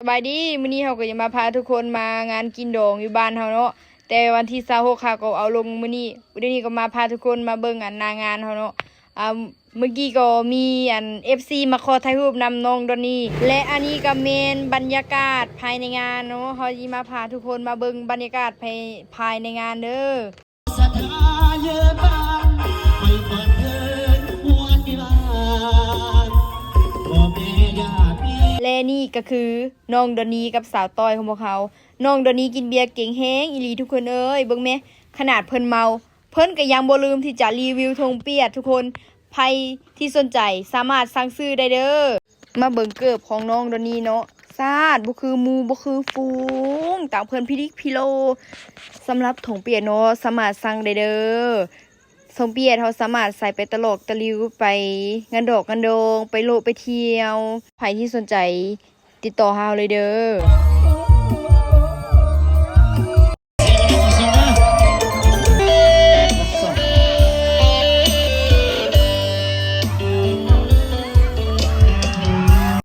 ສະບາຍດີ ມື້ນີ້ເຮົາກໍຈະມາພາທຸກຄົນມາງານກິນດອງຢູ່ບ້ານເຮົາເນາະ ແຕ່ວັນທີຊາວຫົກເຮົາກໍເອົາລົງມື້ນີ້ ດຽວນີ້ກໍມາພາທຸກຄົນມາເບິ່ງອັນໜ້າງານເຮົາເນາະ ອ່າ ເມື່ອກີ້ກໍມີອັນເອັຟຊີມາຂໍຖ່າຍຮູບນຳນ້ອງດອນນີ ແລະ ອັນນີ້ກໍແມ່ນບັນຍາກາດພາຍໃນງານເນາະ ເຮົາຊິມາພາທຸກຄົນມາເບິ່ງບັນຍາກາດພາຍ ພາຍໃນງານເດີ. ແລະນີ້ກໍຄືນ້ອງດອນນີກັບສາວຕ້ອຍຂອງພວກເຮົາ. ນ້ອງດອນນີກິນເບຍເກັ່ງແຮງອີ່ຫຼີທຸກຄົນເອີຍ ເບິ່ງແມະ ຂະໜາດເພິ່ນເມົາ ເພິ່ນກໍຍັງບໍ່ລືມທີ່ຈະຣີວິວຖົງປຽດທຸກຄົນ. ໃຜທີ່ສົນໃຈສາມາດສັ່ງຊື້ໄດ້ເດີ. ມາເບິ່ງເກີບຂອງນ້ອງດອນນີເນາະ ຊາດ ບໍ່ຄືໝູ່ ບໍ່ຄືຝູງ ຕາມເພິ່ນພິລິກພິໂລ. ສຳລັບຖົງປຽດເນາະ ສາມາດສັ່ງໄດ້ເດີ. ຖົງປຽດເຮົາສາມາດໃສ່ໄປຕະຫຼອກຕະລິວ ໄປງານດອກງານດອງ ໄປໂລະໄປທ່ຽວ. ໃຜທີ່ສົນໃຈຕິດຕໍ່ເຮົາເລີຍເດີ.